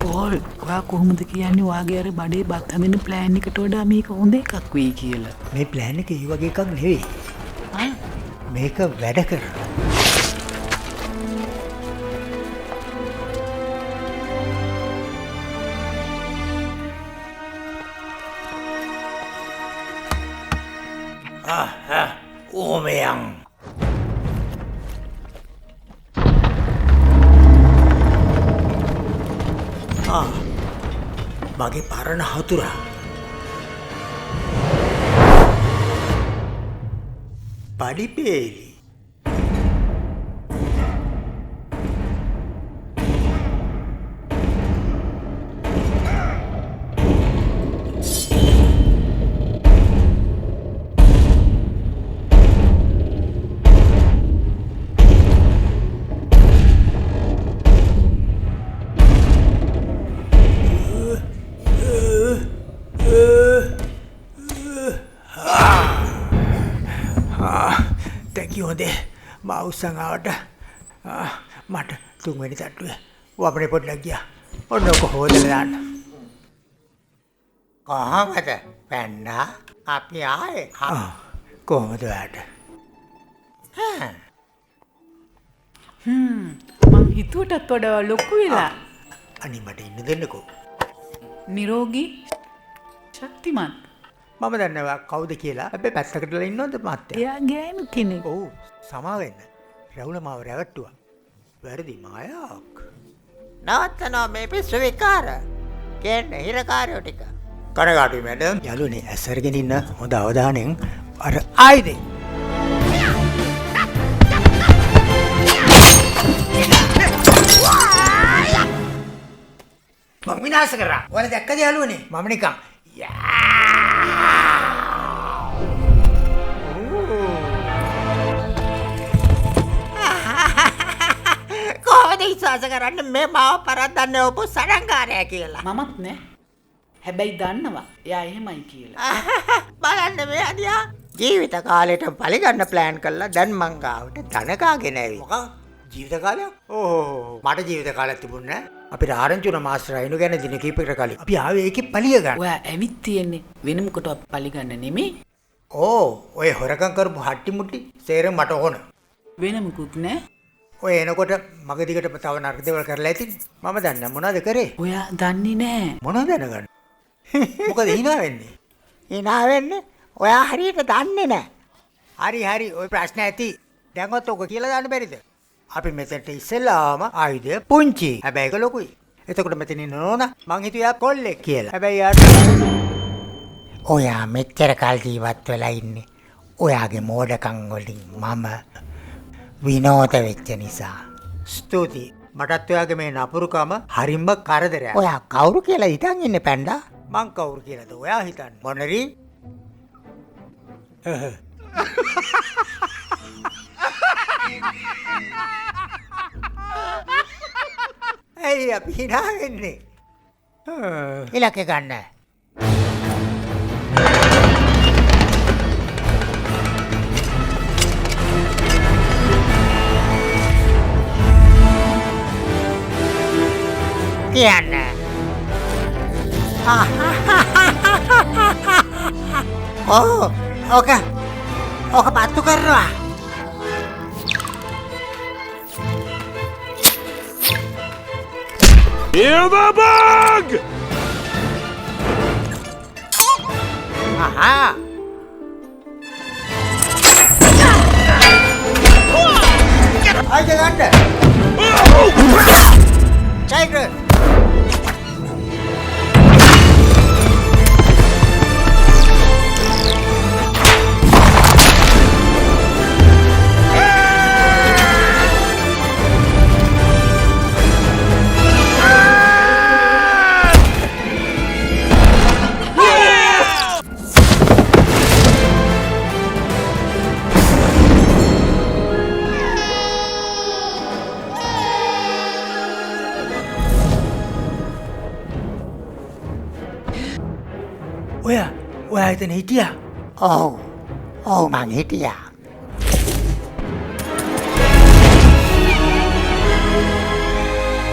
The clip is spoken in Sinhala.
පෝල්, ඔයා කොහොමද කියන්නේ ඔයාගේ අර බඩේ බත් හදන ප්ලෑන් එකට වඩා මේක හොඳ එකක් වෙයි කියලා? මේ ප්ලෑන් එක ඒ වගේ එකක් නෙවෙයි. ආ, මේක වැඩ කරනවා. ආ ඕමයන් ආ මගේ පරණ හතුරා පඩිපේලි. Thank you හොඳේ මා උස්සන් ආවට. මට තුන්වෙනි තට්ටුවේ වපනේ පොඩ්ඩක් ගියා. ඔන්න ඔක හොදලා දාන්න. කොහොමද පැන්නා අපි ආයේ? කොහොමද ඔයාට? මං හිතුවටත් වඩා ලොකු වෙලා. අනේ මට ඉන්න දෙන්නකෝ. නිරෝගී ශක්තිමත්. මම දන්නවා කවුද කියලා. හැබැයි පැත්තකට වෙලා ඉන්නවද මහත්තයා? එයා ගෑනු කෙනෙක්. ඔව්, සමා වෙන්න. රැවුල මාව රැවට්ටුවා. වැරදි මායාවක්. නවත්තනවා මේ පිස්සු විකාර. ගේන්න හිරකාරයෝ ටික. කනගාටුයි මැඩම්. යාළුවනේ ඇස් අරගෙන ඉන්න හොඳ අවධානයෙන් අර ආයුධේ. මං විනාශ කරා. ඔයාලා දැක්කද යාළුවනේ? මම නිකන් කොහොමද විශ්වාස කරන්නේ මේ මාව පරද්දන්නේ ඔබ සරංගාරයා කියලා? මමත් නෑ. හැබැයි දන්නවා එයා එහෙමයි කියලා. බලන්න මේ අදියා ජීවිත කාලෙට පරිගන්න ප්ලෑන් කරලා දැන් මං ගාවට ධනකාගෙන ඇවිත්. මොකක්? ජීවිත කාලයක්? ඕහෝ මට ජීවිත කාලයක් තිබුණේ නෑ. අපිට ආරංචි වුණා මාස්ටර් අයිනු ගැන දින කිහිපයකට කලින්. අපි ආවේ ඒකේ පලිය ගන්න. ඔයා ඇවිත් තියෙන්නේ වෙන මොකටවත් පලි ගන්න නෙමෙයි. ඕ ඔය හොරකම් කරපු හට්ටි මුට්ටි සේරම මට ඕන. වෙන මොකුත් නෑ. ඔය එනකොට මග දිගට තව නරක දේවල් කරලා ඇති. මම දන්නේ නෑ මොනවද කරේ. ඔයා දන්නේ නෑ. මොනවද දැනගන්න? මොකද hina වෙන්නේ? hina වෙන්නේ ඔයා හරියට දන්නේ නෑ. හරි හරි ඔය ප්‍රශ්න ඇති. දැන්වත් ඔක කියලා දාන්න බැරිද? අපි මෙතනට ඉස්සෙල්ලාම ආයුධය පුංචි. හැබැයි ඒක ලොකුයි. එතකොට මෙතන ඉන්න නෝනා මං හිතුවේ යා කොල්ලෙක් කියලා. හැබැයි යාට ඔයා මෙච්චර කල් ජීවත් වෙලා ඉන්නේ ඔයාගේ මෝඩකම් වලින් මම විනෝද වෙච්ච නිසා. ස්තුතියි. මටත් ඔයාගේ මේ නපුරුකම හරිම කරදරයක්. ඔයා කවුරු කියලා හිතන් ඉන්නේ පැන්ඩා? මං කවුරු කියලාද ඔයා හිතන්නේ? මොනරි? ඇයි අපි hina වෙන්නේ? ඉලක්කය ගන්න. කියන්න. ඔව් ඕක ඕක පත්තු කරනවා. Hear the bug! ආහා ආයෙ ගන්න. ටයිගර්. ඔයා ඔයා එතන හිටියා? ඔව් ඔව් මං හිටියා.